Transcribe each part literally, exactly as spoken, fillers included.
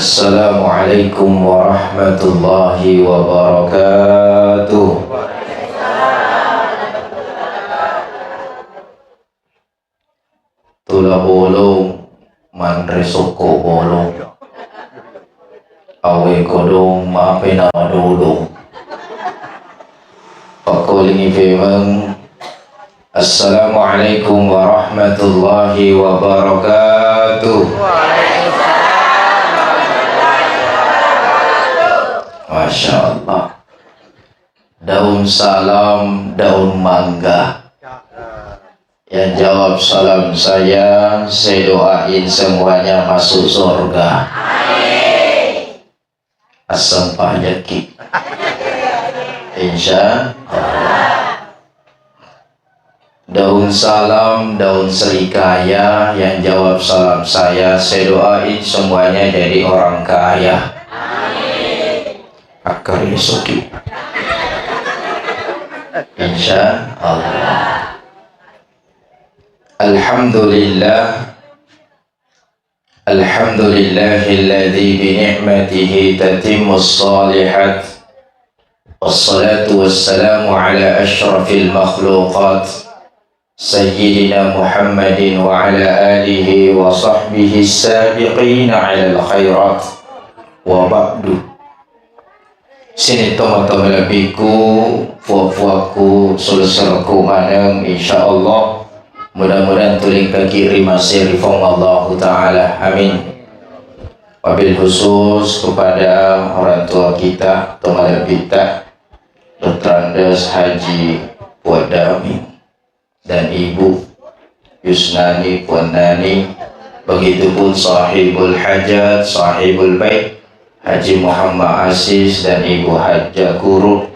Assalamualaikum warahmatullahi wabarakatuh. Tula bolong, manre sokko bolong. Awe kodong, mape nama dodong. Pakkolingi femeng. Assalamualaikum warahmatullahi wabarakatuh. Masya Allah. Daun salam, daun mangga. Yang jawab salam saya, saya doain semuanya masuk surga. Assempajaki. Insya Allah. Daun salam, daun serikaya, yang jawab salam saya, saya doain semuanya jadi orang kaya. Akkari soki. Insya Allah. Alhamdulillah. Alhamdulillahilladzi bi ni'matihi tatimmus shalihat. Wassalatu wassalamu ala asyrafil makhluqat, Sayyidina Muhammadin wa ala alihi wa sahbihi sabiqina alal khairat. Wa ba'du. Sini tomatoa malebbiku, fua-fuaku, sulesserku maneng, insya Allah. Mudah-mudahan tulingkaki ri maseri Puang Allahu Ta'ala. Amin. Wabil khusus kepada orang tua kita, to malebbitta, Doktor Andes Haji Puadami dan Ibu Yusnani Puannani, begitupun sahibul hajat, sahibul bait, Haji Muhammad Asis dan Ibu Hajjah Guru.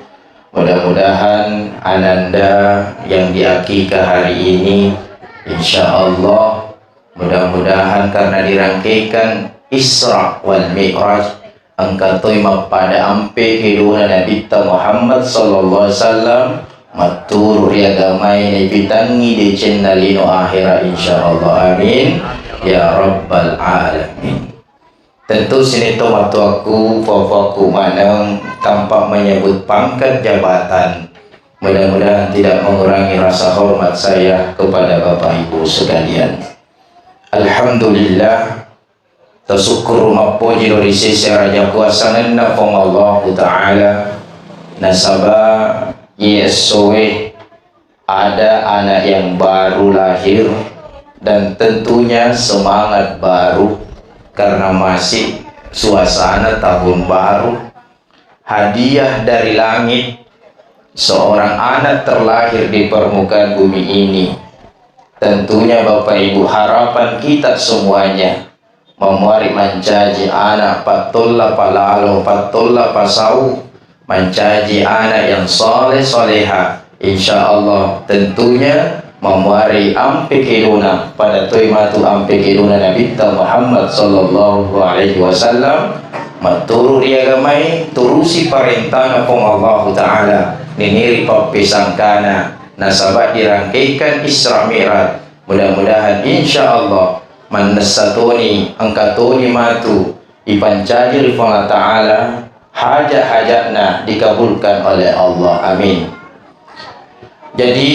Mudah-mudahan ananda yang diakikah hari ini, insya Allah, mudah-mudahan karena dirangkaikan Isra wal Mi'raj, engka toi mappada ampe kedona Nabitta Muhammad sallallahu alaihi wasallam, matturu ri agamai naipitangngi decenna lino akhera, insya Allah. Amin ya rabbal alamin. Tentu sini tomatoaku, fua-fuaku maneng, tanpa menyebut pangkat jabatan, mudah-mudahan tidak mengurangi rasa hormat saya kepada Bapak Ibu sekalian. Alhamdulillah, tasukkuru mappoji lao ri sese araja kuasangenna Puang Allahu Ta'ala, nasaba iye essoe ada anak yang baru lahir, dan tentunya semangat baru karena masih suasana tahun baru. Hadiah dari langit, seorang anak terlahir di permukaan bumi ini. Tentunya Bapak Ibu, harapan kita semuanya, mamuari mancaji anak pattolla palalo, pattolla pasau, mancaji anak yang saleh saleha. Insya Allah, tentunya mamuari ampe kedona, pada toi matu ampe kedona Nabitta Muhammad sallallahu alaihi wasallam, matturu ri agamai, turusi parentana Puang Allahu Ta'ala, niniri pappesangkana, nasaba dirangkaikan Isra Mi'raj. Mudah-mudahan, insya Allah, mannessa toni, engka toni matu ipancaji ri Puang Allah Ta'ala, hajat-hajatna dikabulkan oleh Allah. Amin. Jadi,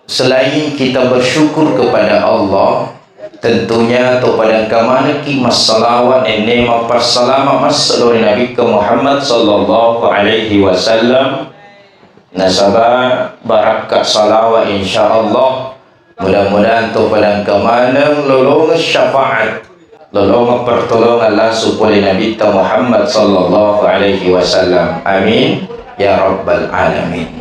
selain kita bersyukur kepada Allah, tentunya to pada engka manekki massalawat nenne mappassalama masselo ri Nabikka Muhammad sallallahu alaihi wasallam, nasaba barakka salawat, insya Allah, mudah-mudahan to pada engka maneng lolongeng syafaat, lolongeng pertolongan langsung pole Nabitta Muhammad sallallahu alaihi wasallam. Amin ya rabbal alamin.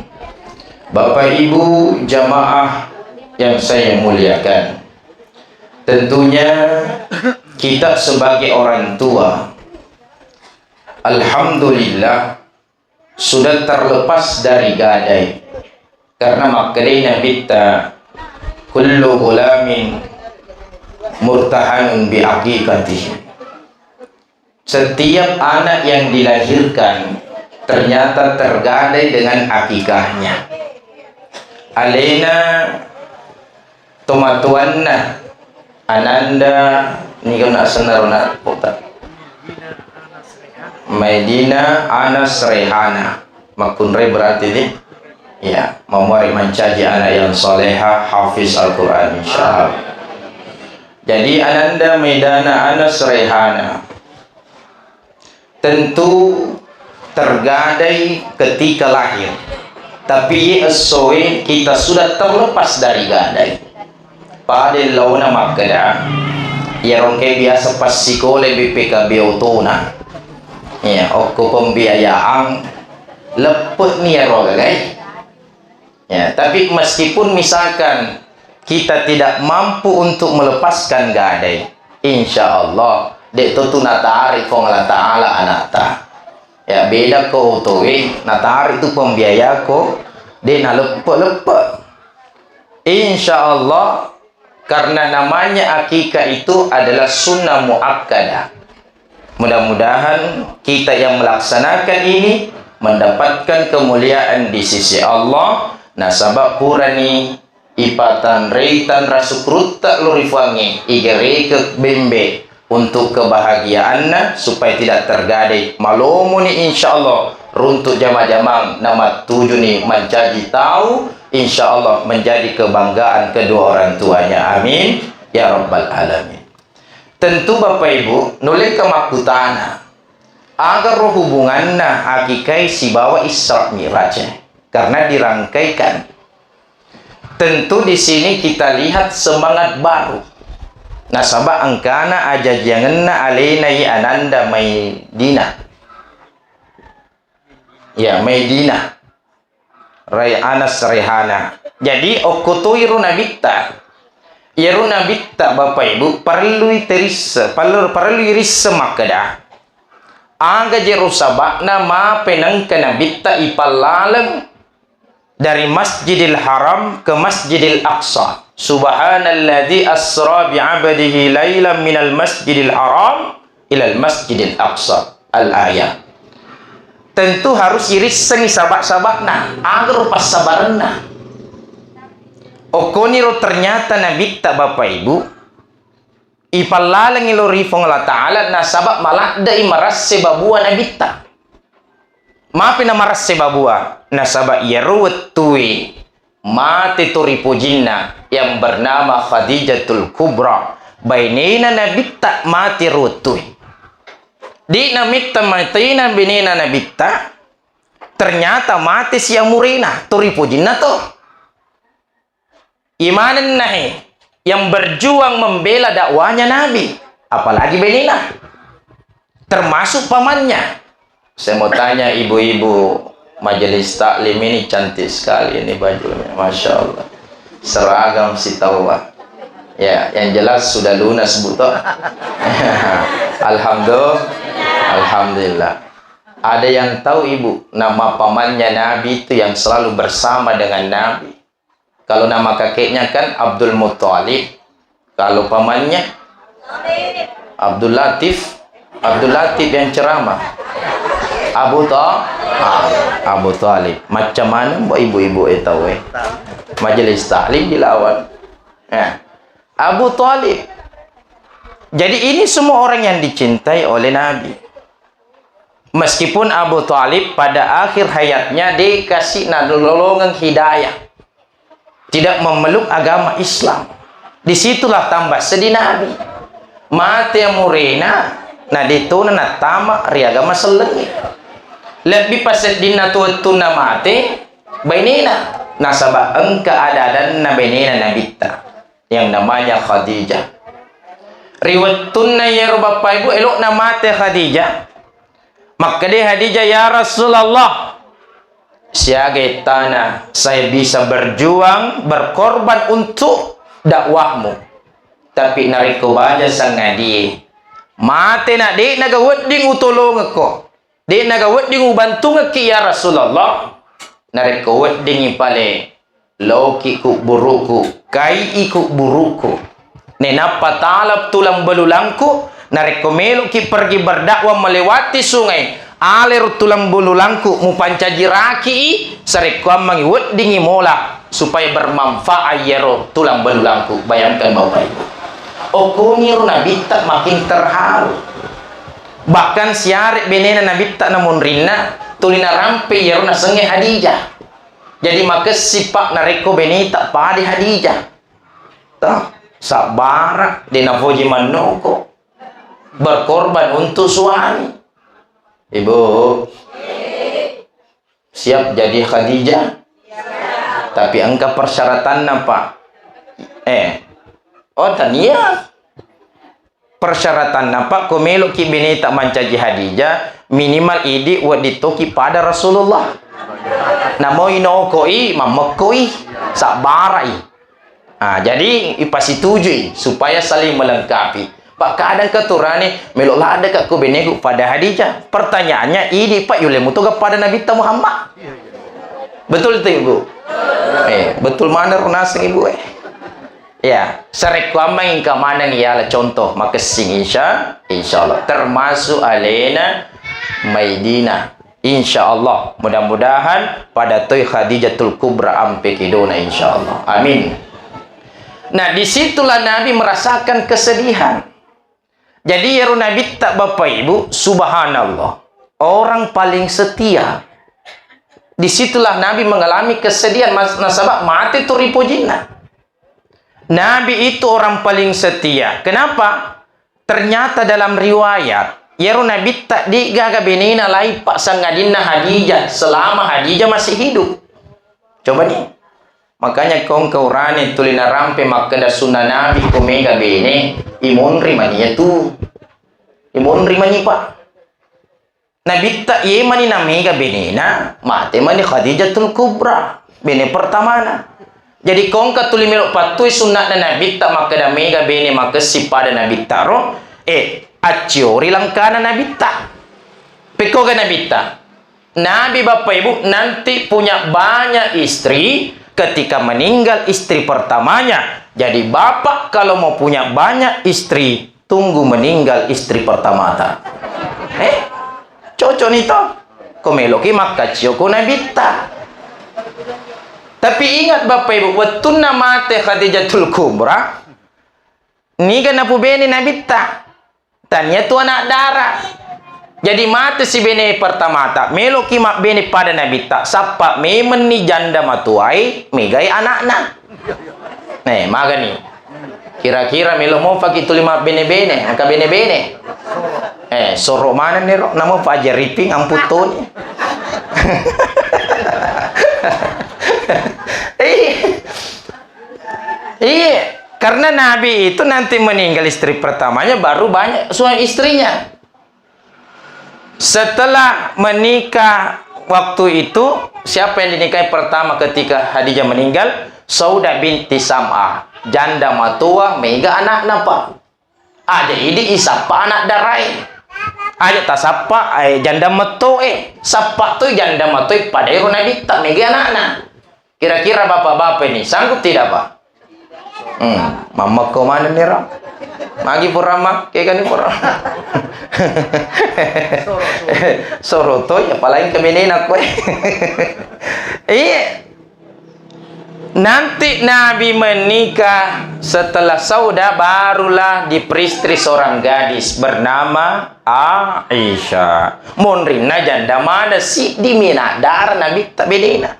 Bapak Ibu jamaah yang saya muliakan, tentunya kita sebagai orang tua, alhamdulillah, sudah terlepas dari gadai. Karena makkedai Nabitta, "Kullu ghulamin murtahanun bi aqiqatihi." Setiap anak yang dilahirkan ternyata tergadai dengan akikahnya. Alena tomatoanna ananda, niga na asenna rona kota. Maidina Anas Rehana. Makkunrai berarti di? Ya, mamuari mancaji anak yang soleha, hafiz Al-Quran, insya Allah. Jadi, ananda Maidana Anas Rehana tentu tergadai ketika lahir. Tapi ye essoe kita sudah terlepas dari gadai. Pada laona makkeda, iyaro engkae biasa passikole B P K B otona. Ya, okko pembiayaan, leppe'ni iyaro gagai. Ya, tapi meskipun misalkan kita tidak mampu untuk melepaskan gadai, insya Allah, de' to tu natari Puang Allah Ta'ala anakta. Ya, beda ko otoe, natari tu pembiaya ko, de' naleppe-leppe. Insya Allah, karena namanya akikah itu adalah sunnah muakkadah. Mudah-mudahan kita yang melaksanakan ini mendapatkan kemuliaan di sisi Allah. Nasaba purani ipatanrei tanra sukurutta lo ri Puangnge, igereke bembe untuk kebahagiaanna supaya tidak tergadai. Malomoni, insya Allah, runtuk jama-jamang namattujuni mancaji tau, insya Allah, menjadi kebanggaan kedua orang tuanya. Amin ya rabbal alamin. Tentu Bapak Ibu, nulle ka makkutana, aga ro hubunganna akikai sibawa Isra Mi'raj? Karena dirangkaikan. Tentu di sini kita lihat semangat baru. Nasaba engkana ajajiangenna alena i ananda Maidina. Ya, Maidina. Rai Anas Rehana. Jadi, okko toi ro nabitta. Iyaro nabitta, Bapak Ibu, parellui terisse-, parellu, parellui risseng makkeda, aga je ro saba'na mapenengka nabitta ipallaleng dari Masjidil Haram ke Masjidil Aqsa. Subhanalladzi asra bi 'abdihi lailan minal Masjidil Haram ilal Masjidil Aqsa. Al-ayah. Tentu harus irissengi sabak-sabakna, aga ro passabarenna. Okkoniro ternyata nabitta, Bapak Ibu, ipallalengi lo ri Puang Allah Ta'ala nasaba maladde'i marasse babua nabitta. Mapi namarasse babua, nasaba iyaro wettue mate to ripojinna yang bernama Khadijatul Kubra, bainena nabitta mate ro wettue. De'na metta matena benena nabitta, ternyata mate si amurena, to ripojinna to. Imanenna he yang berjuang membela dakwahnya Nabi, apalagi benena, termasuk pamannya. Saya mau tanya ibu-ibu majelis taklim ini, cantik sekali ini bajunya, Masya Allah. Seragam si tauwa. Ya, yang jelas sudah lunas, Bu, toh? Alhamdulillah. Alhamdulillah. Ada yang tahu, Ibu, nama pamannya Nabi itu yang selalu bersama dengan Nabi? Kalau nama kakeknya kan Abdul Muttalib. Kalau pamannya Abdul Latif. Abdul Latif yang ceramah. Abu Tha-, ah, Abu Thalib. Macam mana, Mbak, ibu-ibu, eh, tahu, eh? Majelis taklim dilawan. Ya. Abu Thalib. Jadi, ini semua orang yang dicintai oleh Nabi. Meskipun Abu Thalib pada akhir hayatnya dikasih nalolongeng hidayah, tidak memeluk agama Islam. Disitulah tambah sedih Nabi. Mate amurena, na detona nattama ri agama sellengnge. Lebbi paseddinna tu wettunna mate bainena, nasaba engka ada-adanna bainena nabitta, yang namanya Khadijah. Ri wettunna iyaro bappa ibu elo'na mate Khadijah, makkeda Khadijah, "Ya Rasulullah, siaga ettana saya bisa berjuang, berkorban untuk dakwahmu. Tapi narekko baja sangadie mate na de'naga wedding utolongekko, de'naga wedding ubantungekki, ya Rasulullah. Narekko weddingngi pale, laoki kubburuku, kai'i kubburuku. Nainappa talab tulang belulangku, narekko meloki pergi berdakwah melewati sungai, alero tulang belulangku, mupancaji raki'i, sarekkoammengngi weddingngi mola, supaya bermanfaat iyaro tulang belulangku." Bayangkan, Bapak Ibu. Okkoniro nabitta makin terharu. Bahkan siare benena Nabitta na munrinna, tuli narampe iyaro nasengnge Hadijah. Jadi makessing, Pak, narekko beneta pada Hadijah. Tah, sabbara, de nafoji mannoko. Berkorban untuk suami. Ibu, siap jadi Khadijah? Tapi engka persyaratanna, Pak. Eh, oh, tania. Persyaratanna, Pak, ko meloki beneta mancaji Hadijah, minimal idi wedding toki pada Rasulullah. Namo inokoi, mammekkoi, sabbarai. Ah, jadi ipasitujui supaya saling melengkapi. Pak, kadang keturane melo ladde ka ko beneku pada Hadijah. Pertanyaannya, idi, Pak, yule mutoga pada Nabitta Muhammad? Betul tuh, Ibu? Eh, betul mana naseng, Ibu, eh? Ya, sarekkuammengngi engka maneng iala contoh makessing, insya, insya Allah. Termasuk alena Maidina. Insya Allah. Mudah-mudahan pada toi Khadijatul Kubra ampe kedona, insya Allah. Amin. Nah, disitulah Nabi merasakan kesedihan. Jadi, ero Nabitta, Bapak Ibu, subhanallah. Orang paling setia. Disitulah Nabi mengalami kesedihan, mas-, nasaba mate tu ripojinna. Nabi itu orang paling setia. Kenapa? Ternyata dalam riwayat, iyaro Nabitta de'gaga benena laippa sangadinna Hadijah selama Hadijah masih hidup. Coba nih. Makanya kongka urane tuli narampe makkeda sunna Nabi ko mega bene, imonri mani iyatu. Imonri mani, Pak. Nabitta iye mani namega benena, mate mani Khadijatul Kubra, bene pertamana. Jadi kongka tuli melo pattui sunna'na Nabitta makkeda mega bene makessing pada Nabitta ro, eh, acciori langkana Nabitta. Pekkoga Nabitta? Nabi, Bapak Ibu, nanti punya banyak istri, ketika meninggal istri pertamanya. Jadi Bapak kalau mau punya banyak istri, tunggu meninggal istri pertamata. Eh, cocok nih toh. Ko meloki makkacio ko Nabitta. Tapi ingat, Bapak Ibu, wettunna mate Khadijatul Kubra, niga napubene Nabitta? Tania tu anak dara. Jadi mate si bene pertamata, meloki mabbene pada Nabitta, sappa memenni janda matuai, megai anakna. Eh, magani. Kira-kira melo mopaki tuli mabbene-bene, engka bene-bene. Eh, soro manenni ro, namo Fajar Riping amputtoni. Eh, Iya, karena Nabi itu nanti meninggal istri pertamanya, baru banyak suami istrinya. Setelah menikah waktu itu, siapa yang dinikahi pertama ketika Khadijah meninggal? Sauda binti Sam'ah, janda matua, mega anakna, Pak. Aja idi isappa anak darae. Aja tasappa, eh, janda mettoe. Sappa toi janda mettoe, padairo Nabitta, mega anakna. Kira-kira bapak-bapak ini sanggup tidak, Pak? Hmm, mammekko manenni ro. Magi pura makke kani pura. Soro toi, apalagi kemenena koe. Iya. Nanti Nabi menikah setelah Sauda, barulah diperistri seorang gadis bernama Aisyah. Monrinna janda mana, siddi mena dara Nabitta bedena.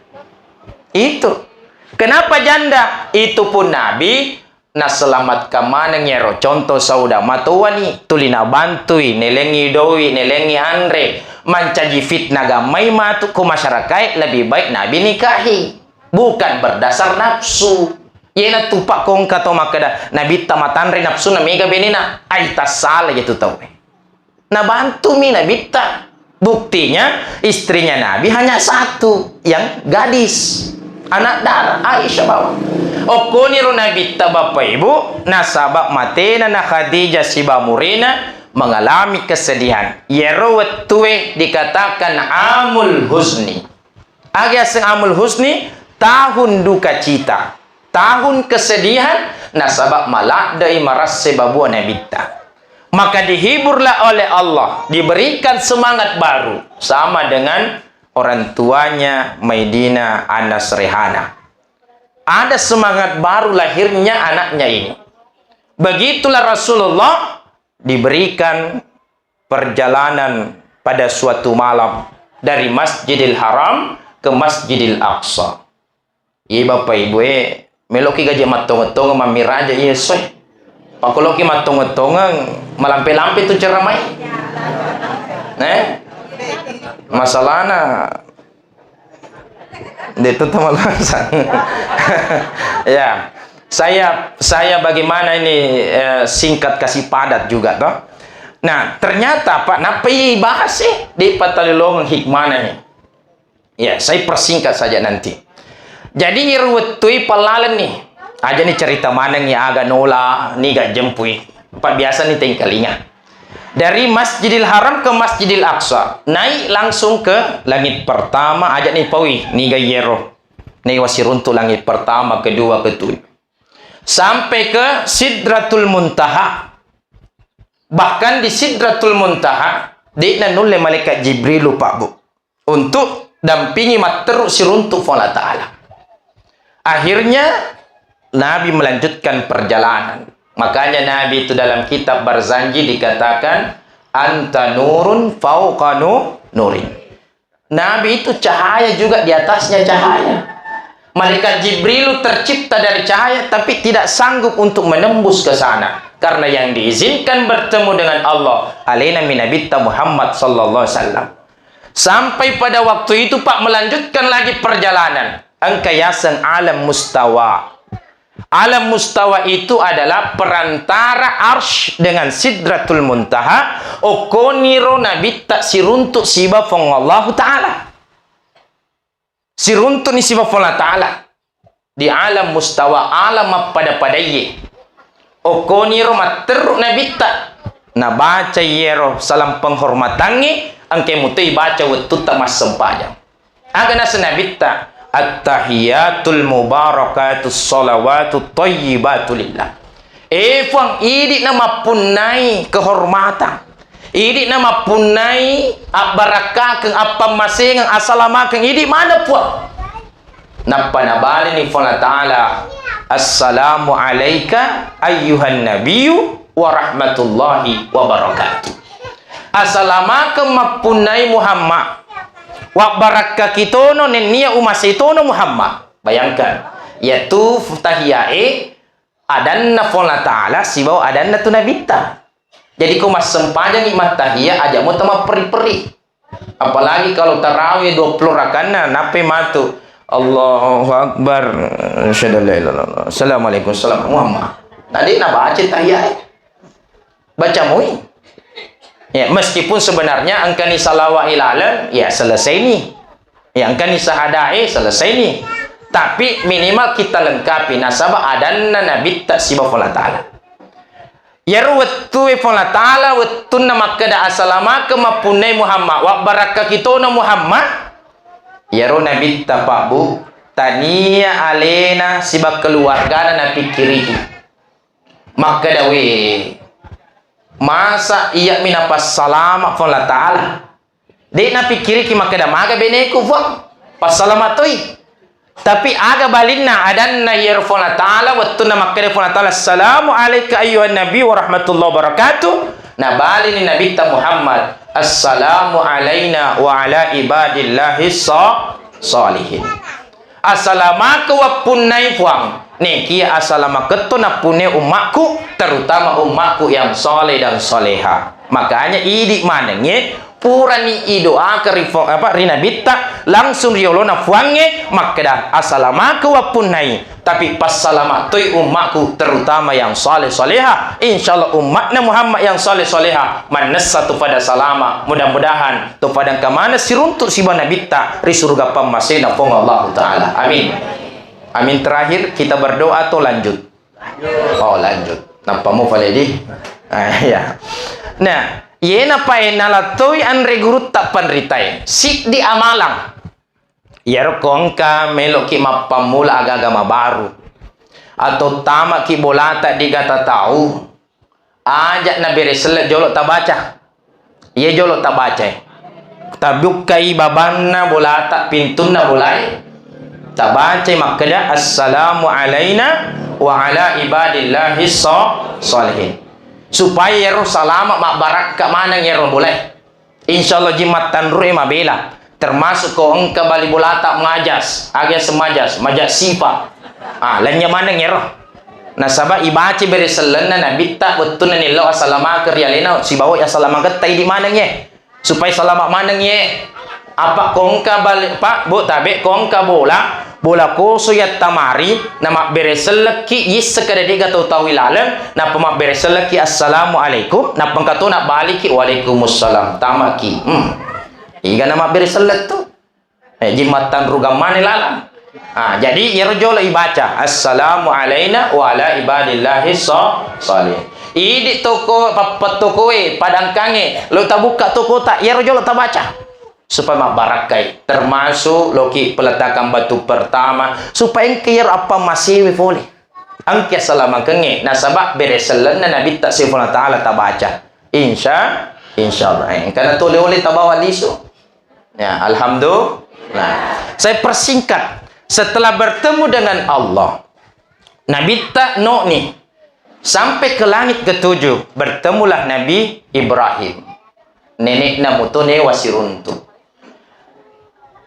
Itu. Kenapa janda? Itu pun Nabi naselamatkan maneng iyaro contoh Sauda. Matoani, tuli nabantui, nelengi doi, nelengi anre, mancaji fitnah gammai matu ko masyarakae, lebih baik Nabi nikahi. Bukan berdasar nafsu. Iyena tupa kongka to makkeda, Nabitta matanre nafsuna mega benena. Ai, tassala je tu tau. Nabantumi Nabitta. Buktinya, istrinya Nabi hanya satu, yang gadis. Anak dara, Aisyah bawang. Okkoniro Nabitta, Bapak Ibu, nasaba matena na Khadijah siba murena mengalami kesedihan. Iyaro wettue dikatakan amul huzni. Aga yaseng amul husni, tahun duka cita, tahun kesedihan, nasaba maladde'i marasse babua Nabitta. Maka dihiburlah oleh Allah, diberikan semangat baru, sama dengan orang tuanya Maidina Anas Rehana. Ada semangat baru lahirnya anaknya ini. Begitulah Rasulullah diberikan perjalanan pada suatu malam dari Masjidil Haram ke Masjidil Aqsa. Iye, Bapak Ibu e, meloki gaje mattongeng-tongeng mammiraja iye soe. Pakoloki mattongeng-tongeng, malampe-lampe tu ceramai. Eh? Masalahna de tu tamalasang. Ya, saya saya bagaimana ini, eh, singkat kasih padat juga toh. Nah, ternyata apa? Napa ibahas sih di patalilong hikmahnya nih? Ya, saya persingkat saja nanti. Jadi, iro wettui pallalenni. Aja ni cerita manengngi aga nola, niga jempui. Pak biasa ni tengkalinga. Dari Masjidil Haram ke Masjidil Aqsa, naik langsung ke langit pertama, aja ni paui, niga yero. Ni wasiruntu langit pertama, kedua, ketui. Sampai ke Sidratul Muntaha. Bahkan di Sidratul Muntaha, de'na nulle malaikat Jibrilu, Pak Bu, untuk dampingi matteru siruntu Puang Allah Ta'ala. Akhirnya, Nabi melanjutkan perjalanan. Makanya Nabi itu dalam kitab Barzanji dikatakan, "Anta nurun fauqa nu-, nurin." Nabi itu cahaya juga di atasnya cahaya. Malaikat Jibrilu tercipta dari cahaya, tapi tidak sanggup untuk menembus ke sana. Karena yang diizinkan bertemu dengan Allah, alena mi Nabitta Muhammad sallallahu alaihi wasallam. Sampai pada waktu itu, Pak, melanjutkan lagi perjalanan. Engka yaseng alam mustawa. Alam mustawa itu adalah perantara arsy dengan Sidratul Muntaha, okkoniro Nabitta siruntu siba Puang Allahu Ta'ala. Siruntu ni siba Puang Allah Ta'ala. Di alam mustawa, alam mappada-padaiye. Okkoniro matteru Nabitta. Nabaca yero salam penghormatangnge, engke mutoi baca wettutta massempajang. Aga naseng Nabitta, "Attahiyatul mubarakatus salawatut thayyibatu lillah." E Puang, idi'na mappunnai kehormatan. Idi'na mappunnai abbarakkakeng, appammasengeng, asalamakeng. Idi' maneng, Puang? Nappa nabalini Puang Allah Ta'ala, "Assalamu alaika ayyuhan nabiyyu wa rahmatullahi wa barakatuh." Asalamakeng mappunnai Muhammad. Wabbarakkaki tono nennia umasei tono Muhammad. Bayangkan, yatu tahiyae adanna Puang Allah Ta'ala sibawa adanna tu Nabitta. Jadi ko massempajangi mattahiya, aja mo tamapperi-peri. Apalagi kalau tarawih dua puluh rakanna, nappe matu, "Allahu Akbar, asyhadu an la ilaha illallah, assalamualaikum, salam Muhammad." Tadi nabaca tahiya, eh. Baca mui. Ya, meskipun sebenarnya engkani salawa ilaleng, ya selesai ni. Ya, engkani sahadae, selesai ni. Tapi minimal kita lengkapi nasaba adanna Nabitta siba Puang Allah Ta'ala. Iyaro wettue Puang Allah Ta'ala wettunna makkeda, "Asalamakeng mappunnai Muhammad, wabbarakkaki tona Muhammad." Iyaro Nabitta, Pak Bu, tania alena siba keluargana napikkiriki. Makkeda, "We, masa iyami napassalama Puang Allah Ta'ala?" De' napikkiriki makkeda, "Maga beneku, Puang? Passalama toi." Tapi aga balinna adanna iyaro Puang Allah Ta'ala, wettunna makkeda Puang Allah Ta'ala, "Assalamu alaika ayyuhan nabi wa rahmatullahi wa barakatuh." Nabalini Nabitta Muhammad, "Assalamu alaina wa ala ibadillahi sa-, salihin." Asalamakeng wappunnai Puang, nekia asalamaketto nappunnai ummakku, terutama ummakku yang saleh dan saleha. Makanya idi manengnge purani idoakeng ri Puang, apa, ri Nabitta, langsung ri olona Puangnge makkeda, "Asalamakeng wappunnai, tapi passalama toi ummakku, terutama yang saleh saleha." Insyaallah ummatna Muhammad yang saleh saleha mannessa tu pada salama. Mudah-mudahan to pada engka maneng siruntu siba Nabitta ri suruga pammasena Puang Allahu Ta'ala. Amin. Amin. Terakhir, kita berdoa atau lanjut? Oh, lanjut. Nappa mo pale di? Ah, ya. Nah, iyena pae nala toi anre gurutta panritae. Siddi amalang. Iyaro ko engka meloki mappammula aga-aga mabaru atau tamaki bolata di gata tau, aja nabere selle jolo tabaca. Iya jolo tabacae. Tabukkai babanna bolata, pintunna bolae. Tabacae makkeda, "Assalamu alaina wa ala ibadillahi sa-, salihin." Supaya iyaro salama mabbarakka maneng iyaro bolae. Insya Allah ji mattanru'e mabela. Termasuk ko engka bali bolata majas, aga yaseng majas, majas sipa. Ah, lanya maneng iyaro. Nasaba ibaca bere sellenna nabitta wettunna nillau asalamakeng ri alena sibawa asalamaketta idi maneng ye. Supaya salama maneng ye. Apa ko engka bali, Pak, Bu, tabe ko engka bola, bola koso yattamari, na mabbere sellekki, yisseng kada dega tau-tau ilaleng, nappa mabbere sellekki, "Assalamualaikum," nappa engka to nabbaliki, "Waalaikumsalam," tamaki. Hmm. Iga na mabbere sellek tu? Eh, ji mattanru gammane lalang. Ah, jadi iyaro jolo ibaca, "Assalamu alaina wa ala ibadillahi sho-, sholih." Idi toko, pappattokoe, padangkange, lo tabukka tokota, iyaro jolo tabaca. Supaya mabbarakkai, termasuk loki peletakan batu pertama, supaya engka iyaro appammasewe fole. Engka salamakengnge, nasaba bere sellenna nabitta sifulang ta'ala tabaca. Insya, insya Allah. Eh, engka na tole-ole tabawa lisu. Ya, alhamdulillah. Saya persingkat. Setelah bertemu dengan Allah, Nabitta Nuh ni sampai ke langit ketujuh, bertemulah Nabi Ibrahim. Nenekna muto newa siruntu.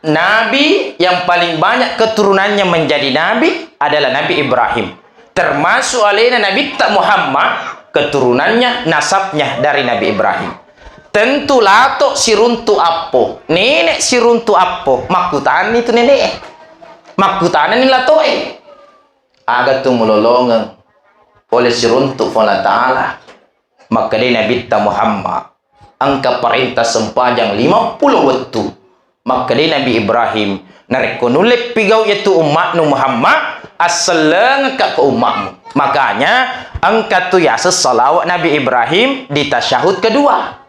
Nabi yang paling banyak keturunannya menjadi nabi adalah Nabi Ibrahim. Termasuk alena Nabitta Muhammad, keturunannya, nasabnya dari Nabi Ibrahim. Tentu lato siruntu appo, nenek siruntu appo, makkutani tu nenek e. Makkutanani lato e. Aga tu mulolongeng oleh siruntu Puang Allah Ta'ala. Makkedai Nabitta Muhammad, engka parenta sempajang lima puluh wettu. Makkedai Nabi Ibrahim, narekko nulle pigau iyatu umma'nu Muhammad, assellengekka ko umma'mu. Makanya, engka tu yaseng salawat Nabi Ibrahim di tasyahud kedua.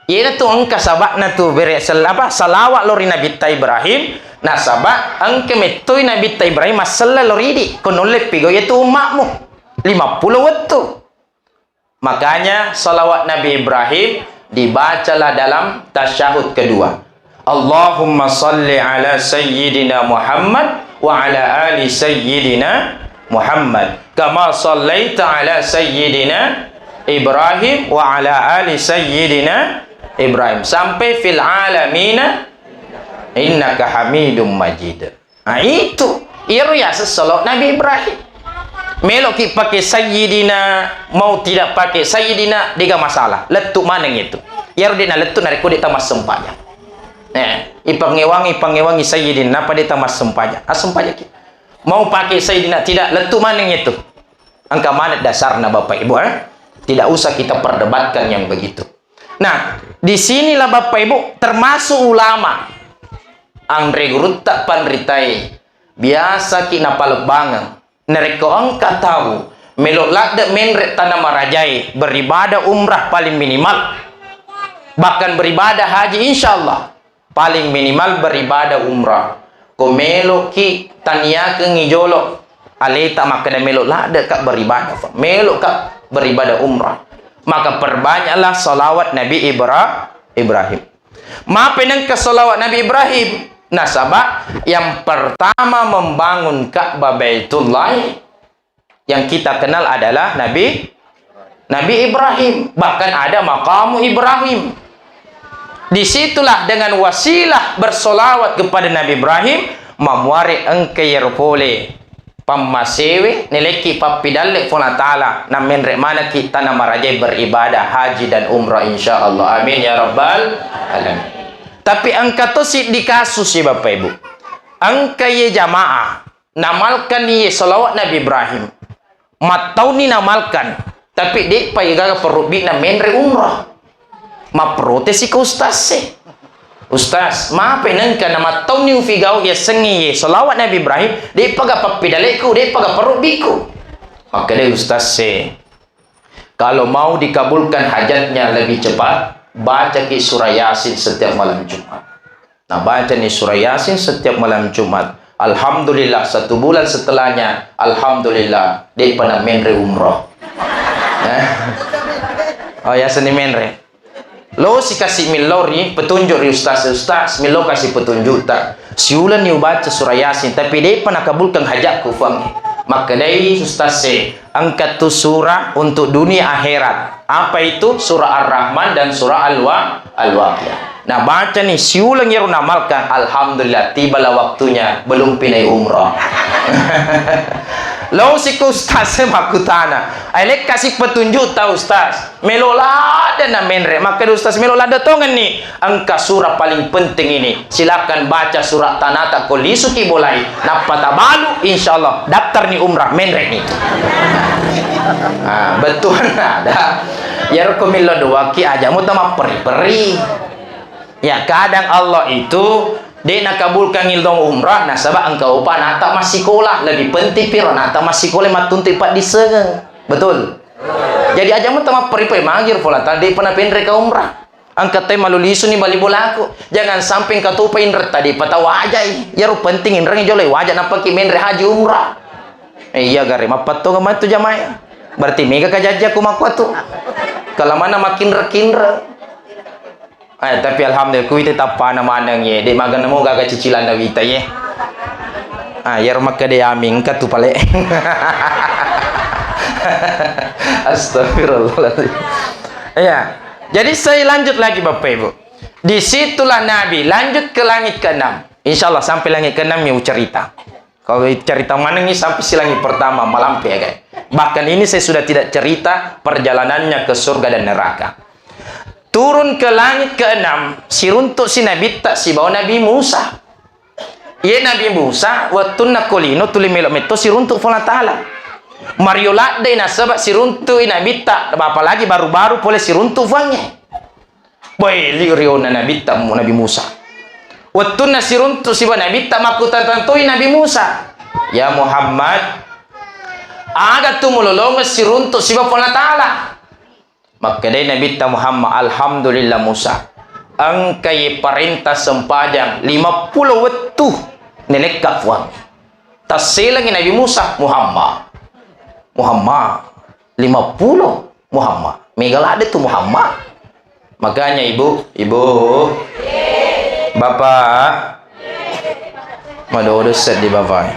Iyanatu engka saba'na tu bere sel-, apa, salawat lo ri Nabitta Ibrahim, nasaba engka mettoi Nabitta Ibrahim masselleng lo ridi, ko nulle pigau iyatu umma'mu. Lima puluh wettu. Makanya, salawat Nabi Ibrahim dibacalah dalam tasyahud kedua. Allahumma salli ala Sayyidina Muhammad wa ala ali Sayyidina Muhammad. Kama sallaita ala Sayyidina Ibrahim wa ala ali Sayyidina Ibrahim. Sampai fil alamina innaka hamidum majid. Nah, itu. Iyaro yaseng salawat Nabi Ibrahim. Meloki pakai Sayyidina, mau tidak pakai Sayyidina, dega masalah. Lettu maneng itu. Iyaro de nalettu narekko de tamassempajang. Eh, ipangewangi, ipangewangi Sayyidina, napa de tamassempajang? Assempajaki. Mau pakai Sayyidina, tidak, lettu maneng itu. Engka maneng dasarna Bapak Ibu, eh. Tidak usah kita perdebatkan yang begitu. Nah, di sinilah Bapak Ibu termasuk ulama. Anre gurutta panritae, biasaki napalebbangeng. Narekko engka tau melo ladde menre tana marajae, beribadah umrah paling minimal. Bahkan beribadah haji, insya Allah. Paling minimal beribadah umrah. Ko meloki taniakengngi jolo aleta makkeda melo ladde ka beribadah, melo ka beribadah umrah. Maka perbanyaklah salawat Nabi Ibra-, Ibrahim. Mape nengka salawat Nabi Ibrahim? Nasaba yang pertama membangun Ka'bah Baitullah yang kita kenal adalah Nabi, Nabi Ibrahim. Bahkan ada makamu Ibrahim. Disitulah dengan wasilah bersolawat kepada Nabi Ibrahim, mamuare engka iyaro pole pammasewe, nelekki pappidalle Puang Allah Ta'ala, namenre manekki tana marajai beribadah haji dan umrah, insya Allah. Amin ya rabbal alamin. Tapi engka to siddi kasus ya Bapak Ibu. Engka ye jamaah namalkan iye salawat Nabi Ibrahim. Mattauni namalkan, tapi de'pa igaga perubbi'na menre umrah. Mapprotesi ke ustaz e. Ustaz, mape nengka namattauni ufigau yasengnge ye salawat Nabi Ibrahim, de'paga pappidaleku, de'paga perubbiku. Makkedai ustaz e, kalau mau dikabulkan hajatnya lebih cepat, bacaki surah Yasin setiap malam Jumat. Nah, bacani surah Yasin setiap malam Jumat. Alhamdulillah, satu bulan setelahnya, alhamdulillah, de'pa na menre umroh. Eh? Oh, ya, seni menre. Lo si kasih millau ri petunjuk ri ustaz, ustaz, millau kasih petunjuk tak. Siulani ubaca surah Yasin, tapi de'pa nakabulkan hajatku, Fuang. Makkedai ustaz e, engka tu surah untuk dunia akhirat. Apa itu? Surah Ar-Rahman dan surah Al-Wa-, Al-Waqiah. Nah, baca ni siuleng iyaro namalkan, alhamdulillah, tibalah waktunya, belum pinai umrah. Lo siku ustaz e makkutana, ai lekkasi petunjuk ta ustaz. Melo ladde na menre, makkeda ustaz melo ladde tongenni. Engka surah paling penting ini. Silakan baca surah tanata ko lisuki bolai. Nappa tabalu, insyaallah daftar ni umrah menre ni. Ah, betul ada. Yaro ko millo doaki aja mu tamapperi-peri. Ya, kadang Allah itu de nakabulkan ilong umrah nasaba engka upa nata massikola. Lebih penting piro nata massikola mattuntu paddissengeng. Betul? Jadi aja mu tamapperi-peri magi ri Puang Allah Taala, de'pa napenre ka umrah. Engka te malu lisu ni bali bolaku. Jangan sampai engka topa inretta de'pa tawajai. Yaro penting inreng jolo waja napaki menre haji umrah. Eh, iya gare, mappattongeng matu jamae. Berarti mega kajajja ku makkuatu. Kalau mana makinre-kinre. Eh, tapi alhamdulillah, kuwi tetappana maneng ye. Dek maga namo gaga cicilanna wita ye. Ah, yaro makkeda amin, engka tu pale. Astagfirullahaladzim. Iya. Jadi saya lanjut lagi Bapak Ibu. Disitulah Nabi lanjut ke langit keenam. Insya Allah sampai langit keenam ya cerita. Kalau cerita manengi sampai si langit pertama malampe ya, guys. Bahkan ini saya sudah tidak cerita perjalanannya ke surga dan neraka. Turun ke langit keenam, siruntuk si Nabitta sibawa Nabi Musa. Ye Nabi Musa, wettunna ko lino tuli melo metto siruntuk Puang Allah Taala. Mario ladde nasaba siruntuk i Nabitta, apalagi baru-baru pole siruntuk Puangnge. Boy, liu riona Nabitta, Nabi Musa. Wettunna siruntuk siba Nabitta, makkutana toi Nabi Musa, "Ya Muhammad, aga tu mulolongeng siruntuk siba Puang Allah Taala?" Makkedai Nabitta Muhammad, "Alhamdulillah Musa, engkai parenta sempajang lima puluh wettu nelekka Puang." Tasselengi Nabi Musa, "Muhammad, Muhammad, lima puluh, Muhammad." Mega ladde tu Muhammad. Makanya ibu, ibu, bapak, madodo seddi bapak.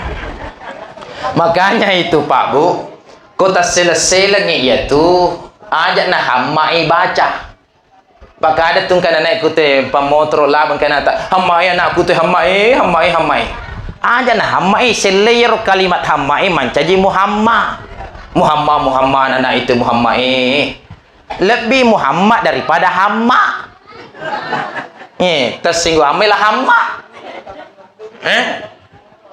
Makanya itu pak bu, ko tassele-selengi iya tu, aja na hammai baca. Pakada tungkana naik kute pamotoro labang kanata, "Hammai anakku te, hammai, hammai, hammai." Aja na hammai, sellei ro kalimat hammai mancaji muhamma. Muhamma, muhamma, anak itu muhammai. Lebih muhamma daripada hamma. Eh, tersinggung hamma lah hamma. Eh?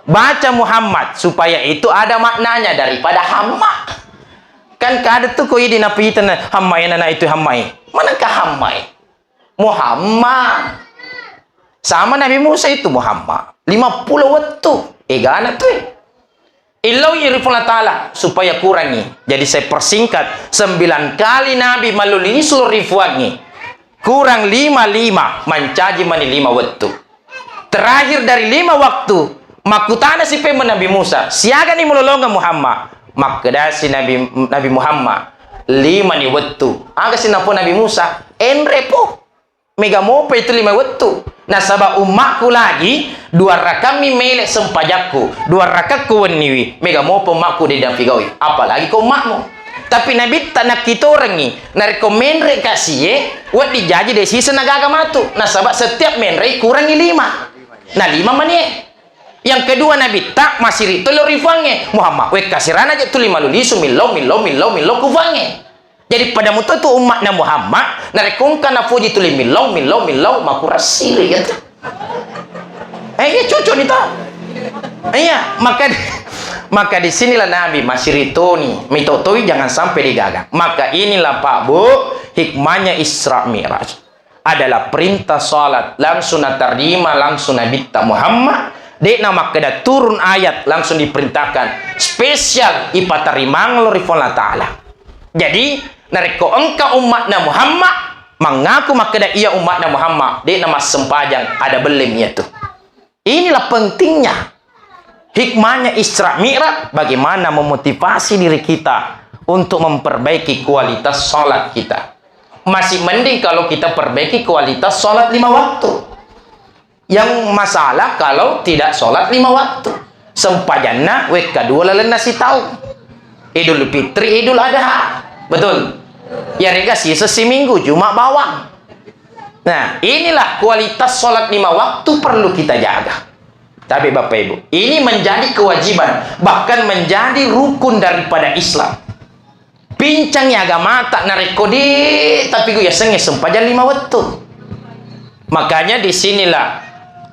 Baca Muhammad supaya itu ada maknanya daripada hamma. Kan kada tu ko idi napitana hammai nana itu hammai. Manengka hammai? Muhammad. Sama Nabi Musa itu Muhammad. Lima puluh wettu. Egana tu. Illau iri Puang Allah Ta'ala supaya kurangi. Jadi saya persingkat, sembilan kali Nabi maluli sulu rifuangi. Kurang lima, lima, mancaji mani lima wettu. Terakhir dari lima waktu, makkutana si pemeng Nabi Musa, "Siagani mulolongeng Muhammad?" Makkedasi Nabi, Nabi Muhammad, "Lima ni wettu." Aga si napau Nabi Musa, "Enre po. Mega mopa itu lima wettu. Nasaba ummakku lagi dua rakammi mele sempajakku, dua rakakku wenniwi. Mega mopa ummakku de napigaui. Apalagi ko ummakmu." Tapi Nabitta nakkitorengi, narekko menre kasie, wedding jaji de siseng nagaga matu. Nasaba setiap menrei kurangi lima. Na lima manie. Yang kedua Nabitta masiri to lo rifuangnge, Muhammad, wekka sirana je tuli malu lisu millau, millau, millau, millau kufuangnge. Jadi pada muto tu ummakna Muhammad, narekko engka napuji tuli millau, millau, millau, makurang siri ya tu. Eh, iya cocok ni to. Iya, maka di, maka di sinilah Nabi masiri toni, mitotoi jangan sampai digaga. Maka inilah Pak Bu, hikmahnya Isra Mi'raj. Adalah perintah salat langsung natarima langsung Nabitta Muhammad, de'na makkeda turun ayat langsung diperintahkan spesial ipatarimang lo ri Puang Allah Ta'ala. Jadi narekko engka ummatna Muhammad mangaku makkeda iya ummatna Muhammad, de'na massempajang ada bellem iyatu. Inilah pentingnya hikmahnya Isra Mi'raj, bagaimana memotivasi diri kita untuk memperbaiki kualitas salat kita. Masih mending kalau kita perbaiki kualitas salat lima waktu. Yang masalah kalau tidak salat lima waktu. Sempajanna wekka dua lalenna sitaung. Idul Fitri, Idul Adha. Betul? Yarega siseng siminggu, Juma bawang. Nah, inilah kualitas sholat lima waktu perlu kita jaga. Tapi Bapak Ibu, ini menjadi kewajiban, bahkan menjadi rukun daripada Islam. Pincangi agamata narekko de' tapigau yasengnge sempajang lima wettu. Makanya disinilah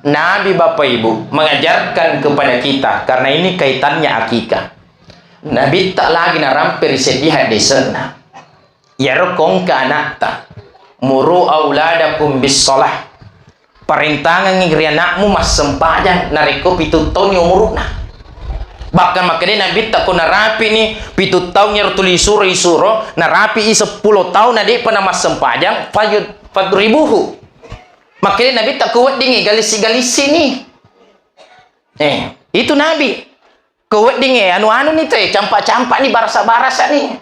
Nabi Bapak Ibu mengajarkan kepada kita, karena ini kaitannya akikah. Nabitta lagi narampe ri seddi haddese'na. Iyaro kongka anakta, "Muru auladakum bis shalah." Parentangengngi ri anakmu massempajang narekko pitu taunni umuru'na. Bahkan makkeda Nabitta, ko narapi'ni pitu taung iyaro tuli isuro, isuro, narapi'i seppulo taung na de'pa namassempajang, fayud-, fadribuhu. Makkeda Nabitta, ko weddingngi galissi-galissi'ni. Eh, itu Nabi. Ko wedding, eh, anu-anu ni te, campa-campa ni, barasa-barasa ni.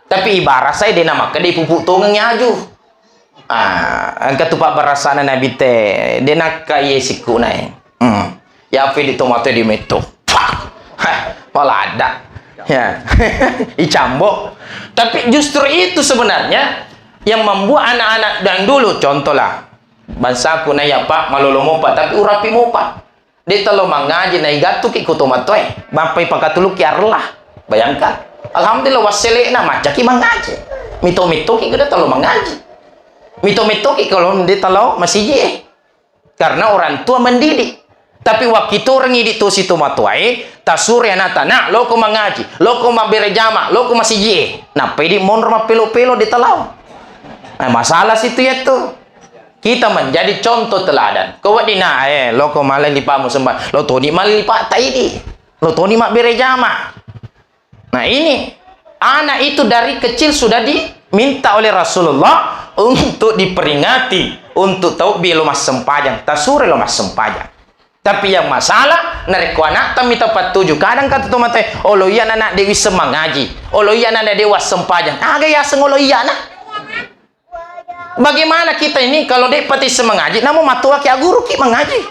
Tapi ibarasa de' namakkeda ipupu tongeng aju. Ah, engka tu pabbarasana Nabi te, de' nakka iye sikku na, eh. Hmm. Ya, apa di tomato di metto. Hah, malah ada. Ya. Icambo. Tapi justru itu sebenarnya yang membuat anak-anak dan dulu, contohlah, bangsaku na ya, Pak, malolo mopa, tapi urapi mopa. De' talo mangaji, naigattuki ko tomatoae, mappai pakatulukki arella. Bayangkan. Alhamdulillah, wassele'na maccaki mangaji. Mito-mitoki ko de' talo mangaji. Mito-mitoki kalau de' talo masiji e. Karena orang tua mendidik. Tapi wakkitorengngi idi' tosi tomatoae, tasuro anata, "Nak, loko mangaji, loko mabbere jama, loko masiji e." Nappa idi' monro mappelo-pelo de' talo. Nah, masalah situ yattu. Kita menjadi contoh teladan. Ko wedding na, eh, loko malai lipamu semba, lo toni malai lipata idi. Lo toni mabbere jama. Nah, ini anak itu dari kecil sudah diminta oleh Rasulullah untuk diperingati, untuk tau bi lo massempajang, tasuro lo massempajang. Tapi yang masalah, narekko anakta mita pattuju, kadang kata tomatoae, "Olo iya anak de' wisseng mangaji, olo iya anak de' wassempajang." Aga yaseng olo iya anak? Bagaimana kita ini kalau de' pati isseng mangaji, namu matoaki agguruki mangaji?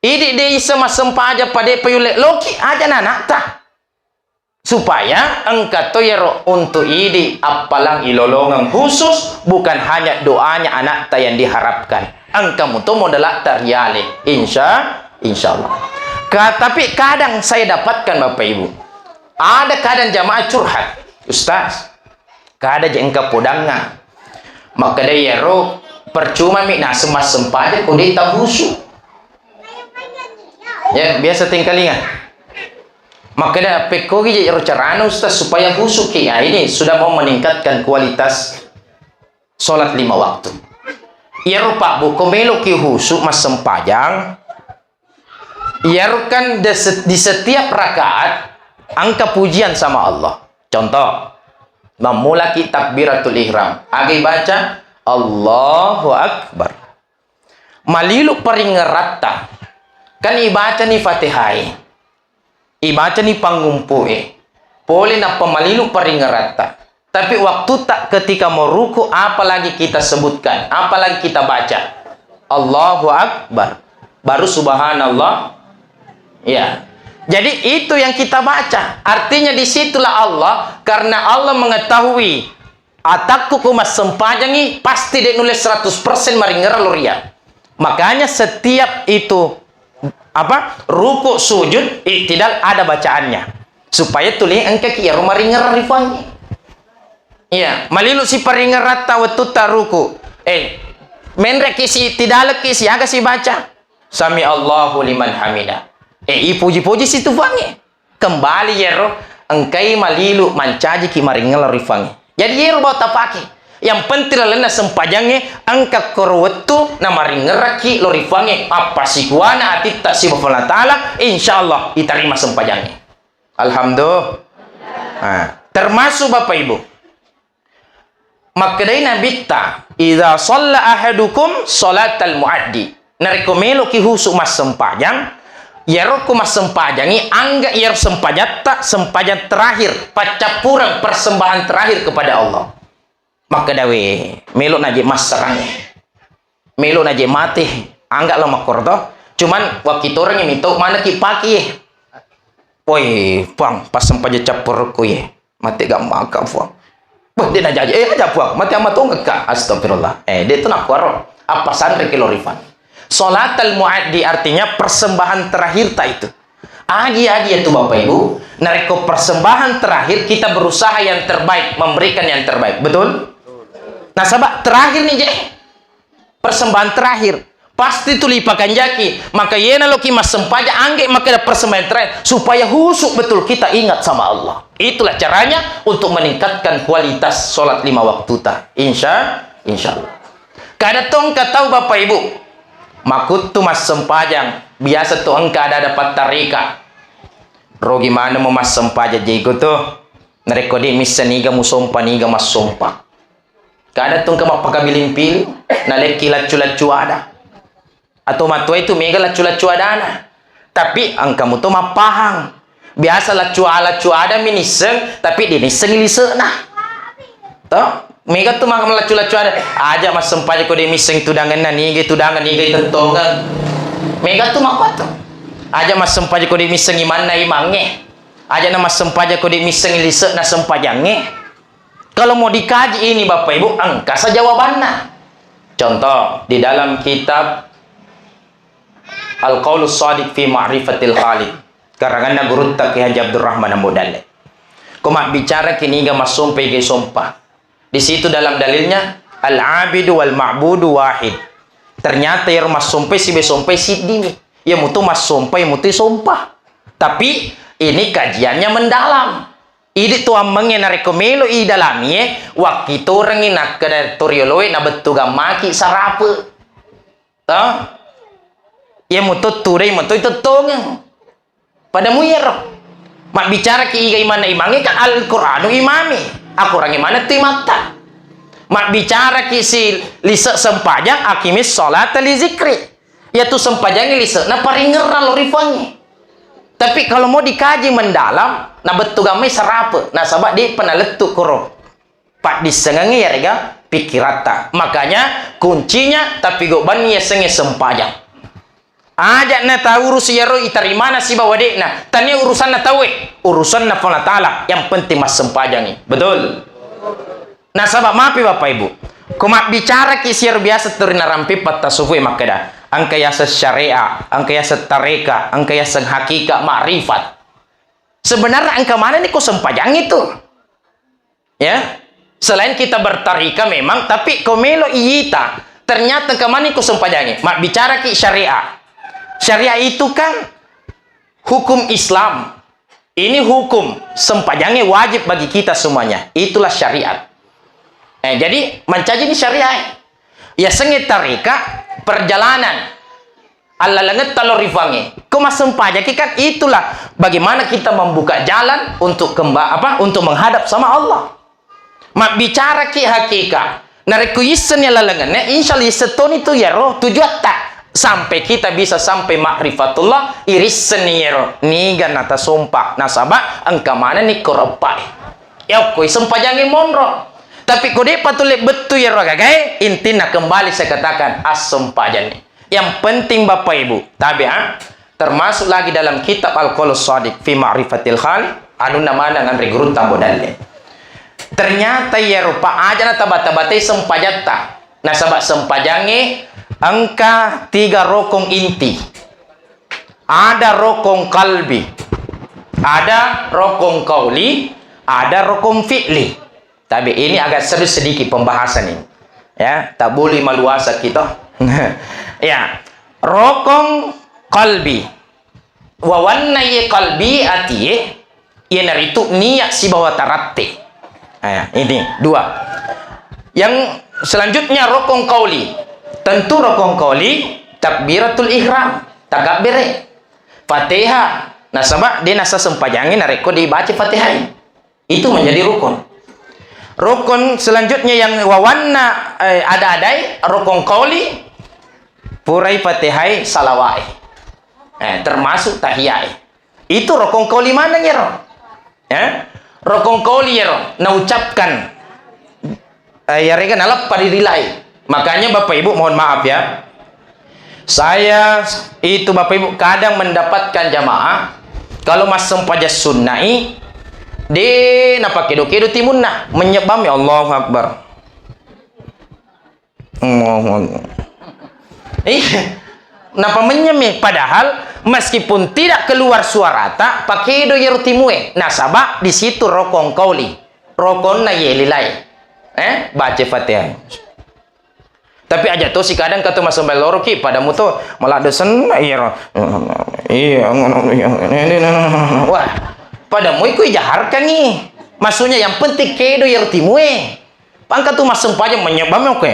Idi' de' isseng massempajang pa de' pa yulle, loki aja na anakta. Supaya engka to iyaro untuk idi' appalang ilolongeng khusus, bukan hanya doanya anakta yang diharapkan. Engka muto modalatta riale. Insya, insya Allah. Ka-, tapi kadang saya dapatkan Bapak Ibu, ada kadang jamaah curhat, "Ustaz, kada je engka podangnga." Makkeda iyaro, "Percuma mi naseng massempajang ko de' tahusu." Ya, biasa tengkalinga. Makkeda, "Pekkogi je ro carana, Ustaz, supaya husuki." Ah, ini sudah mau meningkatkan kualitas sholat lima waktu. Iyaro Pak Bu, ko meloki husu massempajang, iyaro kan de-, di setiap rakaat engka pujian sama Allah. Contoh, mammulaki takbiratul ihram. Aga ibaca? Allahu Akbar. Malilu paringeratta. Kan ibacani Fatihai. Ibacani pangngumpu'e. Pole nappa malilu paringeratta. Tapi waktu ta-, ketika mau ruku, apa lagi kita sebutkan? Apa lagi kita baca? Allahu Akbar. Baru subhanallah. Ya. Jadi itu yang kita baca. Artinya disitulah Allah, karena Allah mengetahui atakku ku massempajangi, pasti de' nulle seratus persen maringera lo ria. Makanya setiap itu, apa, ruku, sujud, iktidal ada bacaannya. Supaya tuli engkaki iyaro maringera rifangi. Iya, malilu si paringeratta wettutta ruku. Eh, menreki si iktidaleki si aga si baca? Sami Allahu liman hamida. Eh, ipuji-puji si tufangi. Kembali iyaro, engkai malilu mancajiki maringngelo rifangnge. Jadi iyaro bawang tapake. Yang penting lalenna sempajangnge, engka koro wettu namaringngeraki lo rifangnge, appasikuana atitta sibawa Allah Ta'ala, insya Allah itarima sempajangnge. Alhamdulillah. Nah, termasuk Bapak Ibu. Makkedai Nabitta, "Idza shalla ahadukum shalatal muaddi." Narekko meloki husu massempajang, iyaro ko massempajangi, angga iyaro sempajatta, sempajang terakhir, paccappureng persembahan terakhir kepada Allah. Makkedawe, melo naje masserang. Melo naje mate, angga lo makkoro to. Cuman, wakkitorengngi mito manekki paki, eh. Woi, Puang, passempajang cappurukku, ye. Mate gammaka, Puang. Wah, de' najaji. Eh, aja, Puang. Mate amma tongekka. Astagfirullah. Eh, de' tu nakkuaro. Appasanreki lo rifang. Salatal muaddi artinya persembahan terakhir ta itu. Agi-agi ya tu Bapak Ibu. Narekko persembahan terakhir, kita berusaha yang terbaik, memberikan yang terbaik. Betul? Nasaba terakhir nih, je. Persembahan terakhir. Pasti tuli pakanjaki. Maka yena loki massempajang, angge makkeda persembahan terakhir, supaya khusyuk betul kita ingat sama Allah. Itulah caranya untuk meningkatkan kualitas sholat lima waktu ta. Insya, insya Allah. Kada tongka tau Bapak Ibu. Makuttu massempajang. Biasa tu engka ada-ada pattarika. Rogi maneng mo massempajang jeko tu. Narekko di missa niga musompa, niga massompa. Kada tu engka mappakabiling-piling, nalekki laccu-laccu ada. Atau matuai tu mega laccu-laccu adana. Tapi engka muto mappahang. Biasa laccu, laccu ada mi nisseng, tapi de' nisseng lise'na. To? Mega tu ma-, laccu-laccu ada. Aja massempajang ko de' misseng tudangenna, niga tudangan, niga tentongeng. Mega tu makkuatu. Aja massempajang ko de' misseng imanna imangnge. Aja na massempajang ko de' misseng lise'na sempajangnge. Kalau mau dikaji ini, Bapak Ibu, engka sa jawabanna. Contoh, di dalam kitab Al-Qaulus Shadiq fi Ma'rifatil Khaliq, karanganna gurutta Kiai Haji Abdurrahman Ambo Dalle. Ko mabbicara ki niga massompa, iga sompa. Di situ dalam dalilnya, al-abidu wal ma'budu wahid. Ternyata iyaro massompai sibawa sompai siddimi. Iya mutu massompa, iya mutu sompa. Tapi ini kajiannya mendalam. Idi tu ammengnge narekko melo i dalamie, wakkitorengngi nakkeda torioloe nabettu gammaki sarape. To? Iya muto tudai muto itettongeng. Pada muyaro. Mabbicara ki iga imanna imangnge kan Al-Qur'anu imami. Akorangnge maneng tu imatta. Mabbicara ki si lise sempajang, aqimis sholata li zikri. Iyatu sempajangnge lise'na paringerrang lo rifuangnge. Tapi kalau mau dikaji mendalam, nabettu gammai sarape, nasaba de'pa nalettu koro paddissengengnge iyarega pikkiratta. Makanya kuncinya tapi gobbanni yasengnge sempajang. Aja' na taurusi iyaro itarimana sibawa de'na. Tania urusanna tauwe, urusanna Puang Allah Ta'ala. Yang penting massempajangngi. Betul? Nasaba mapi Bapak Ibu, ko mabbicara ki siar biasa turi narampe pattasufu e makkeda, engka yaseng syariat, engka yaseng tareka, engka yaseng hakika, makrifat. Sebenarnya engka manenni ko sempajang itu. Ya. Selain kita bertarika memang, tapi ko melo iyita, ternyata engka manenni ko sempajangnge. Mabbicara ki syariat. Syariat itu kan hukum Islam. Ini hukum, sempajangnge wajib bagi kita semuanya. Itulah syariat. Eh, jadi, mancaji ini syariat. Yasengnge tarika, perjalanan. Allalengetta lo rifuangnge. Ko massempajaki kan itulah bagaimana kita membuka jalan untuk kemba-, apa, untuk menghadap sama Allah. Mabbicara ki hakika. Narekko yissenni lalengenna, insya Allah yisseng toni tu yaro tujuatta. Sampai kita bisa sampai makrifatullah, irissenni yaro. Niga natasompa. Nasaba, engka manenni ko reppai. Yakkoi sempajangnge monro. Tapi ko de'pa tu lebbettu yaro gagae, intinna kembali saya katakan, assempajanni. Yang penting Bapak Ibu, tabe, ah. Termasuk lagi dalam kitab Al-Qaulus Shadiq fi Ma'rifatil Khaliq, anunna maneng anre gurutta Ambo Dalle. Ternyata iya rupa aja na tabata-batai sempajatta. Nasaba sempajangnge engka tiga rokong inti. Ada rokong kalbi, ada rokong kauli, ada rokong fi'li. Tapi ini agak serius sedikit pembahasan ini. Ya, tak boleh maluasa kita. Ya, rokong kalbi. Wawanna ye kalbi atie, iyanaritu niat sibawa taratte. Eh, ini dua. Yang selanjutnya rokong kauli. Tentu rokong kauli takbiratul ihram, takabbere. Fatihah. Nasaba de nasa sempajangnge narekko dibaca Fatihah. Itu menjadi rukun. Rukun selanjutnya yang wawanna, eh, ada-adai, rukun qauli, purai Fatihai, salawai. Eh, termasuk tahiyai. Itu rukun qauli maneng ero. Eh? Rukun qauli ero, naucapkan. Eh, yarega naleppa ri rilai. Makanya Bapak Ibu mohon maaf ya. Saya itu, Bapak Ibu, kadang mendapatkan jamaah, kalau massempajang sunna'i, de' napakedo-kedo timunna, menyebbami Allahu Akbar. Allahu Akbar. Iya. Napa menyemi? Padahal meskipun tidak keluar suarata, pakedo yero timue. Nasaba di situ rokong kauli. Rokonna ye lilai. Eh, baca Fatihah. Tapi aja to si kadang katu massempajang loro ki, padamu to maladde senna iyaro. Iya, ngono, iya. Wah, padamu iku ijaharkangi. Maksudnya yang penting kedo iyaro timue. Engka tu massempajang menyebbami oke.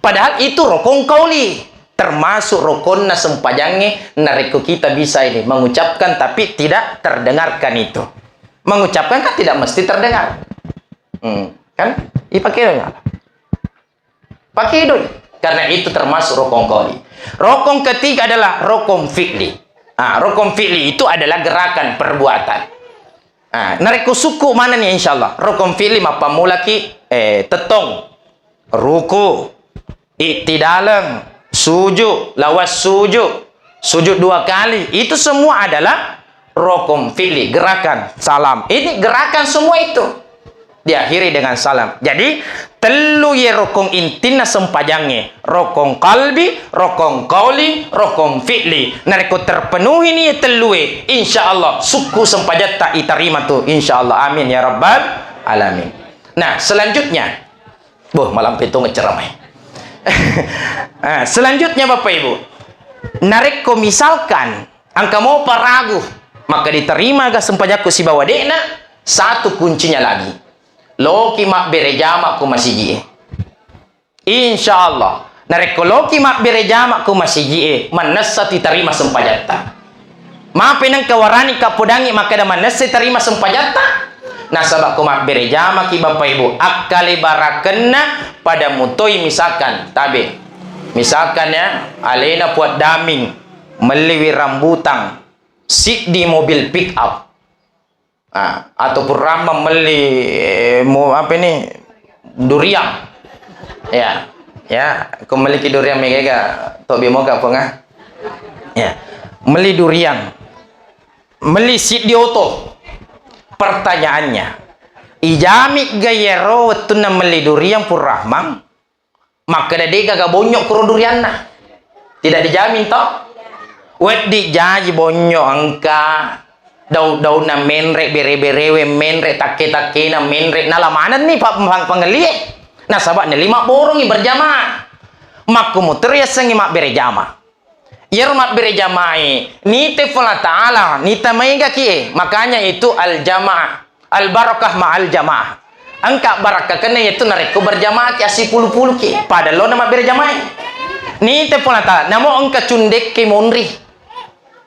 Padahal itu rokong kauli. Termasuk rokonna sempajangnge narekko kita bisa ini mengucapkan tapi tidak terdengarkan itu. Mengucapkan kan tidak mesti terdengar. Hmm, kan? Ipake Pakedoi. Karena itu termasuk rokong kauli. Rokong ketiga adalah rokong fi'li. Ah, rokong fi'li itu adalah gerakan perbuatan. Ah, narekko sukku manenni, insyaallah. Rokong fi'li mappammulaki, eh, tettong, ruku, iktidaleng, sujud, lawas sujud, sujud dua kali. Itu semua adalah rokong fi'li, gerakan, salam. Ini gerakan semua itu. Diakhiri dengan salam. Jadi, tellu ye rokong intinna sempajangnge. Rokong kalbi, rokong kauli, rokong fi'li. Narekko terpenuhi ni ye tellue, insyaallah sukku sempajatta itarima tu. Insyaallah. Amin ya rabbal alamin. Nah, selanjutnya. Boh, malampe tong ceramai. Ah, selanjutnya, Bapak Ibu, narekko misalkan engka mopa ragu, maka diterima ga sempajakku sibawa de'na, satu kuncinya lagi. Loki mabbere jama ko masiji e. Insyaallah, narekko loki mabbere jama ko masiji e, mannessa titarima sempajatta. Mape nengka warani kappodangngi makkeda mannessai tarima sempajatta? Nasaba ko mabbere jamaki, Bapak Ibu, akkale barakenna pada mutoi, misalkan tabe. Misalkan ya, alena Puang Daming melliwi rambutang siddi mobil pick up. Ah, atau purramma melli, eh, mo-, apa ini, duriang. Ya, ya, ko melliki duriang mega-ega, tobi moga, Puang, ah. Ya, melli duriang. Melli siddi oto. Pertanyaannya, ijami ga yero wettunna melli duriang Purrahmang? Makkeda de gaga bonyo kuro durianna. Tidak dijamin to? Weddi jaji bonyo engka daun-daunna menre, bere-berewe menre, takke-takkena menre, nala manenni pa-, pang-, pangellie. Nasaba nelli mabborongi berjamaah. Makkumuteri yasengngi mabbere jama. Iyaro mabbere jamae, nite Puang Allah Ta'ala, nita maegaki e. Makanya itu al-jamaah, al-barakah ma'al jamaah. Engka barakkakenna yaitu narekko berjamaah ki, assipulu-puluki, pada lona mabbere jamae. Nite Puang Allah Ta'ala, namo engka cundekke monri.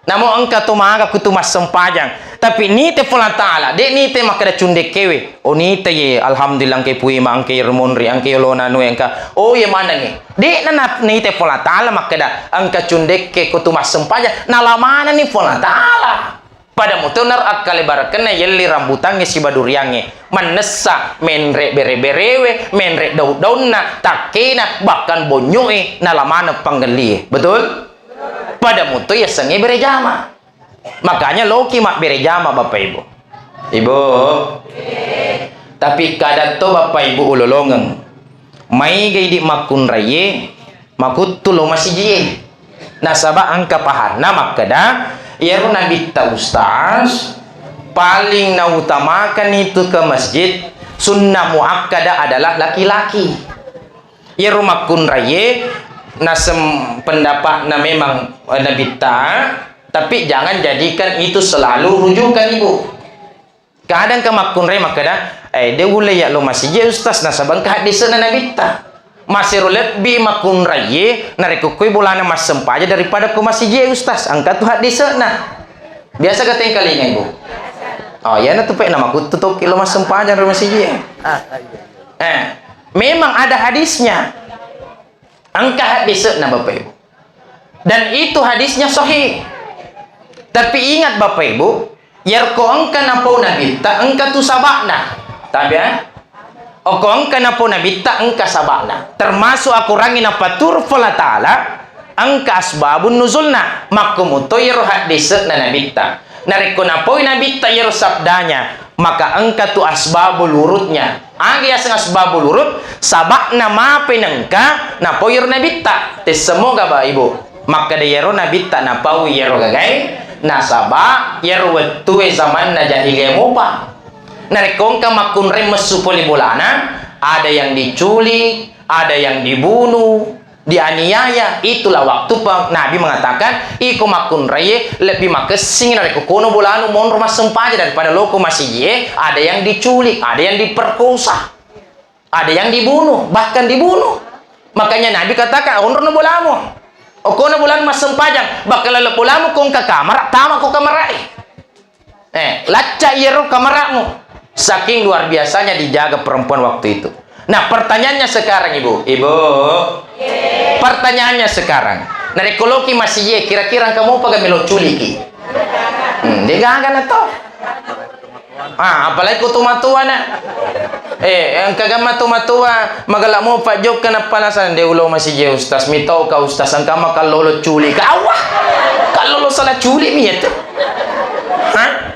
Namo engka to maga kutu massempajang. Tapi nite Puang Allah Ta'ala, de nite makkeda cundekkewe. Oh, nite ye, alhamdulillah, engke pui ma, engke monri, engke yolona anu engka. Oh, ye manengnge. De na, na-, nite Puang Allah Ta'ala makkeda engka cundekke kutu massempajang. Nala manenni Puang Allah Ta'ala. Pada muto naro akkale barakenna yelli rambutangnge siba duriangnge. Mannessa menre bere-berewe, menre daun-daunna, takkena, bahkan bonyoe, nala maneng pangellie. Betul? Pada muto yasengnge bere jama. Makanya loki mabbere jama, Bapak Ibu. Ibu. Tapi kada to, Bapak Ibu, ulolongeng. Maega idi makkunraie, makuttu lo masijie. Nasaba engka pahanna makkeda, iyaro nabitta ustaz, paling nautamakan itu ke masjid, sunnah muakkada adalah laki-laki. Iyaro makkunraie naseng pendapatna memang, eh, nabitta, tapi jangan jadikan itu selalu rujukan, Ibu. Kadang ka makkunrai makkeda, "Eh, de ulle ya lo masijie, Ustaz, nasaba engka haddese'na nabitta." Masero lebbi makkunraie narekko koi bolana massempajang daripada ko masijie, Ustaz, engka tu haddese'na. Biasa ka tengkalinga, Ibu? Oh, iyana tu pe namakuttu tokki lo massempajang ri masijie. Eh, memang ada hadisnya. Engka haddese'na, Bapak Ibu. Dan itu hadisnya sahih. Tapi ingat, Bapak Ibu, iyarko engka napau nabitta, engka tu saba'na. Tabe, eh? Okko engka napau nabitta, engka saba'na. Termasuk akorangngi napaturu Puang Allah Ta'ala, Engka asbabun nuzulna, makkomoto iyaro haddese'na Nabitta. Narekko napaui Nabitta iyaro sabdanya, maka engka tu asbabul wurudnya. Aga yaseng asbabul wurud? Saba'na mape nengka napaui iyaro Nabitta. Tessemoga, Bapak Ibu, makkeda iyaro Nabitta napaui iyaro gagae, nasaba iyaro wettue zamanna jahiliyah mopa. Narekko engka makkunrai messu pole bolana, ada yang diculik, ada yang dibunuh, dianiaya. Itulah waktu pa-, Nabi mengatakan, iko makkunraie lebbi makessing narekko kono bolanu monro massempajang daripada loko masigie, ada yang diculik, ada yang diperkosa, ada yang dibunuh, bahkan dibunuh. Makanya Nabi katakan, onrono bolamu. Okkono bolanu massempajang, bahkan laleng bolamu ko engka kamara, tama ko kamarae. Eh, lacca iyaro kamara'mu. Saking luar biasanya dijaga perempuan waktu itu. Nah, pertanyaannya sekarang, Ibu. Ibu. Pertanyaannya sekarang. Narekko loki masijie, kira-kira engka mopa ga melo culiki? Hmm, de gaga na to. Ah, apalagi ko tomatoa na. Eh, engka gamma tomatoa, magala mopa jokka na panasan, de ulo masijie, Ustaz, mitau ka, Ustaz, engka ma kallolo culika. Awah. Kallolo salah culik mi itu. Hah?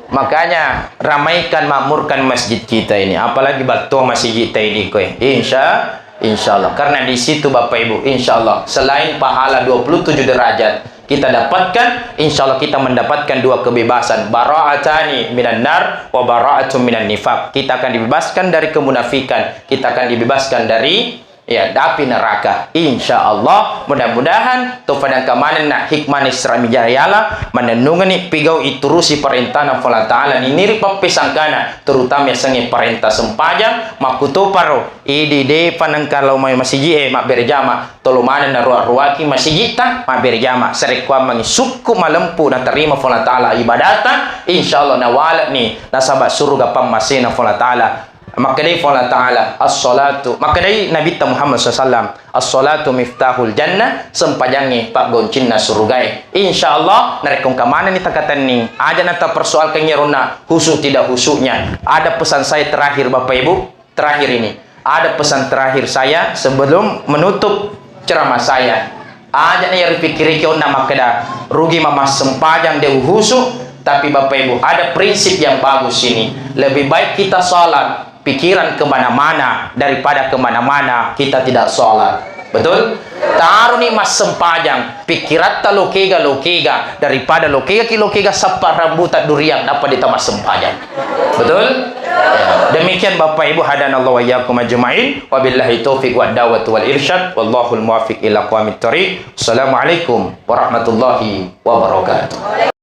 Makanya ramaikan, makmurkan masjid kita ini, apalagi battoa masijita ini koe. Insya, insya Allah. Karena di situ, Bapak Ibu, insya Allah, selain pahala dua puluh tujuh derajat kita dapatkan, insya Allah kita mendapatkan dua kebebasan. Bara'atani minan nar wa bara'atun minan nifaq. Kita akan dibebaskan dari kemunafikan. Kita akan dibebaskan dari, ya, api neraka. Insya Allah, mudah-mudahan to padangka manenna hikmah Isra Mi'raj yala, manennungeni pigau iturusi parentana Puang Allah Ta'ala, niniri pappesangkana, terutama yasengnge parenta sempajang, makkutoparo, idi de panengka lao mai masiji e mabbere jama, tolo manenna roa-roaki masijita, mabbere jama, sarekkuammengi sukku malempu naterima Puang Allah Ta'ala ibadata, insya Allah nawaleni nasaba suruga pammasena Puang Allah Ta'ala. Makkedai Puang Allah Ta'ala, "As-salatu," makkedai Nabitta Muhammad sallallahu alaihi wasallam, "As-salatu miftahul jannah," sempajangnge paggoncinna surugae. Insya Allah, narekko engka manenni takatenning, aja natapersoalkan iyaronna khusyuk tidak khusyuknya. Ada pesan saya terakhir, Bapak Ibu, terakhir ini. Ada pesan terakhir saya sebelum menutup ceramah saya. Aja na iyaro pikkiriki onna makkeda, rugi mamassempajang de uhusu, tapi Bapak Ibu, ada prinsip yang bagus ini. Lebih baik kita salat, pikiran kemana-mana daripada kemana-mana kita tidak salat. Betul? Taroni massempajang, pikkiratta lokega-lokega daripada lokegaki lokega sappa rambutan durian nappa dita massempajang. Betul? Ya. Demikian Bapak Ibu, hadanallahu wa iyyakum ajma'in. Wabillahi taufiq wad dawat wal irsyad. Wallahul muwaffiq ila aqwamit thariq. Assalamualaikum warahmatullahi wabarakatuh.